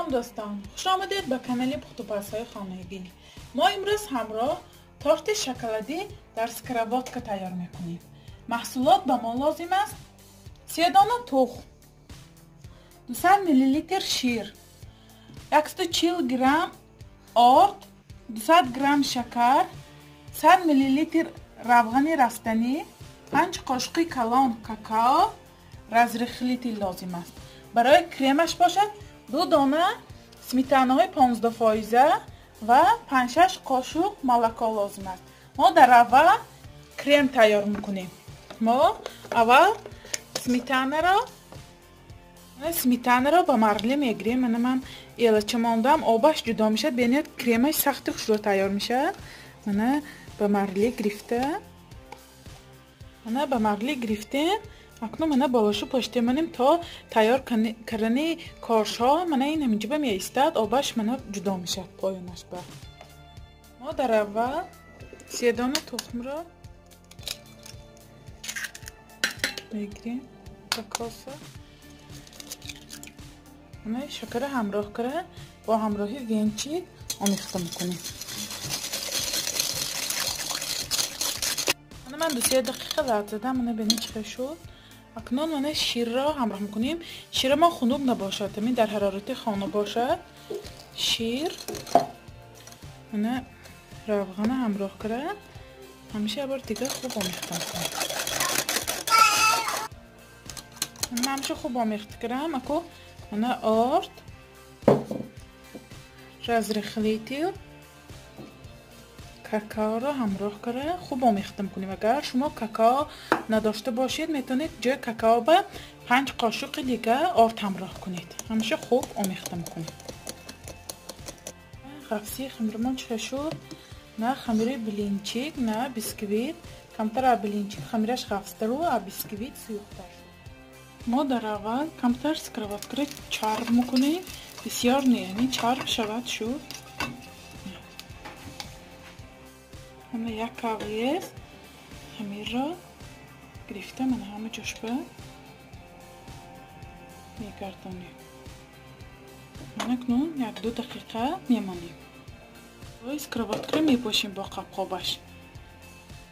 Салом дӯстон, хуш омадед ба канали пухтупазҳои хонагӣ. Мо имрӯз ҳамроҳ торти шоколадӣ дар сковородка тайёр мекунем. Маҳсулот ба мо лозим аст: 3 дона тухм, 200 мл шир, 140 грамм орд, 200 грамм шакар, 100 мл равғани растанӣ, 5 қошуқи калон какао, разрыхлитель лозим аст. Барои кремаш бошад 2 дона сметанаҳои 15% ва 5-6 қошуқ молоко лозим аст. Мо дар аввал крем тайёр мекунем. Мо аввал сметанаро ба марли мегирем. Мана ман элача мондам, обаш ҷудо мешавад, бениҳоят кремаш сахти хушрӯ тайёр мешавад. Мана ба марли гирифта, мана ба марли гирифтем. Акнун мана болошу пошта монем то тайёр кардани коршҳо. Мана ин ҳаминҷоба меистад, обаш мана ҷудо мешавад поёнаш ба. Мо дар аввал 3 дона тухмро мегирем ба коса. Мана шакара ҳамроҳ кара бо ҳамроҳи венчик омехта мекунем. Мана ман 2-3 дақиқа лат задам, мана бинед чӣ хел шуд. Акнун мана ширро ҳамроҳ мекунем. Шири мо хунук набошад, ҳамин дар ҳарорати хона бошад. Шир мана равғана ҳамроҳ кара ҳамеша як бор дигар хуб омехта мекунем. Мана ҳамеша хуб омехта кардам. Аку мана орд, разрыхлитель, какаоро ҳамроҳ кара хуб омехта мекунем. Агар шумо какао надошта бошед, метавонед ҷои какао ба 5 қошуқи дига орд ҳамроҳ кунед. Ҳамеша хуб омехта мекунем. Ғафсии хамирамон чӣ шуд? На хамири блинчик, на бисквит. Камтар а блинчик хамираш ғафстару, а бисквит суюқтар. Мо дар аввал камтар сковородкаро чарб мекунем. Бисёр не, яъне чарб шавад шуд. Мана як кавиес хамирро гирифта мана ҳама ҷошба мегардонем. Мана акнун 1-2 дақиқа мемонем. Сковородкаро мепошем бо қабқобаш.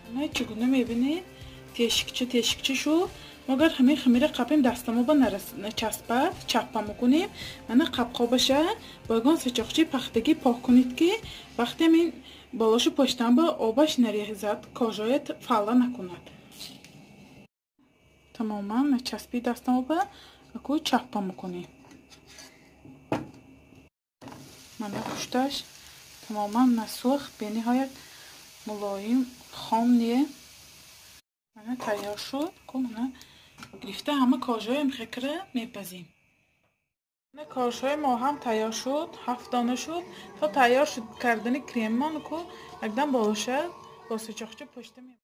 Мана чӣ гуна мебинед, тешикча тешикча шуд. Мо агар ҳамин хамира қапем дастамо ба начаспад, чаппа мекунем. Мана қабқобаша бо ягон сачоқчаи пахтагӣ пок кунед, ки вақте ҳамин болошу поштан ба обаш нарезад, кожоят фалла накунад. Тамоман начаспи дастамо ба аку чаппа мекунем. Мана пушташ тамоман насӯхт, бениҳоят мулоим хом не. Мана тайёр шуд. Ку мана гирифта ҳама кожаҳоям хекра мепазем. Мана коршҳои мо ҳам тайёр шуд, 7 дона шуд. То тайёр шуд кардани креммон ку якдам болоша бо сачоқча пошта мемонем.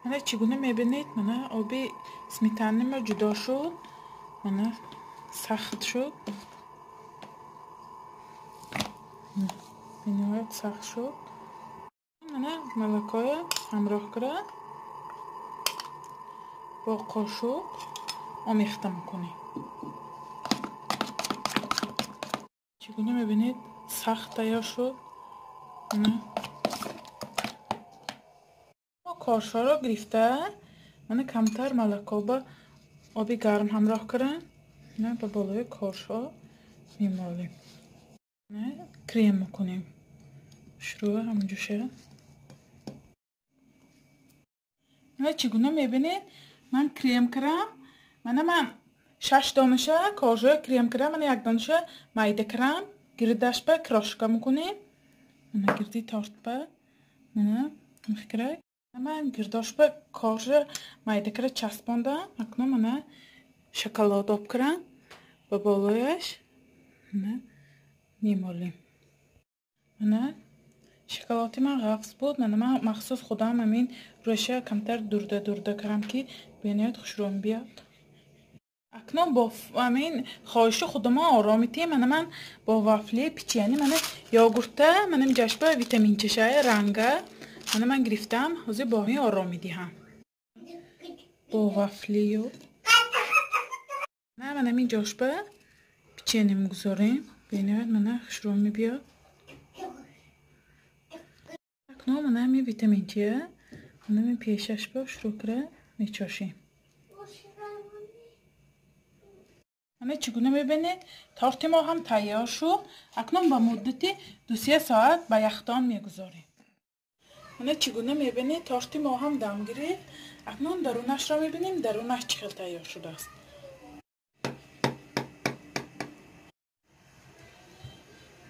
Мана чӣ гуна мебинед, мана оби сметани мо ҷудо шуд, мана сахт шуд, бениҳоят сахт шуд. Мана молокоя ҳамроҳ кара бо қошуқ омехта мекунем. Чӣ гуна мебинед, сахт тайёр шуд. Мо коршҳоро гирифта мана камтар молоко ба оби гарм ҳамроҳ кара ба болои коршҳо мемолем, крем мекунем. Шурӯъ ҳамҷӯша. Мана чӣ гуна мебинед, ман крем кардам. Мана ман 6 донаша коржоя крем кардам, мана 1 донаша майда кардам. Гирдаш ба крошка мекунем. Мана гирди торт ба мана мехкара. Ман гирдош ба коржа майда кара часпондам. Акнун мана шоколад об кардам ба болояш мана мемолем. Мана шоколади ман ғафс буд. Мана ман махсус худам ҳамин рӯша камтар дурда дурда кардам, ки бениҳоят хушрӯм биёд. Акнун бо ҳамин хоҳиши худамон ором метиҳем. Мана ман бо вафли печени, мана йогуртта, мана ҷашба витаминчашая ранга мана ман гирифтам, ҳозир бо ҳамин ором медиҳам. Бо вафлию мана ҳамин ҷошба печени мегузорем. Бениҳоят мана хушрӯ мебиёд. Акнун мана ҳамин витаминчия мана ҳамин пешаш ба хушрӯ кира мечошем. Мана чӣ гуна мебинед, торти мо ҳам тайёр шуд. Акнун ба муддати 2-3 соат ба яхдон мегузорем. Мана чӣ гуна мебинед, торти мо ҳам дам гирифт. Акнун дарунашро мебинем, дарунаш чӣ хел тайёр шудааст.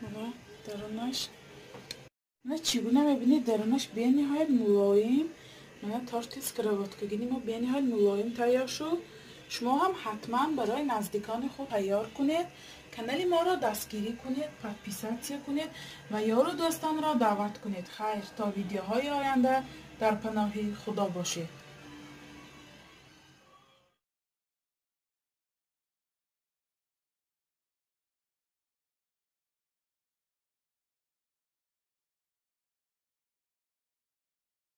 Мана дарунаш, мана чӣ гуна мебинед, дарунаш бениҳоят мулоим. Мана торти сковородкагини мо бениҳоят мулоим тайёр шуд. Шумо ҳам ҳатман барои наздикони худ тайёр кунед. Канали моро дастгирӣ кунед, подписатсия кунед ва ёру дӯстонро даъват кунед. Хайр, то видеоҳои оянда дар паноҳи Худо бошед.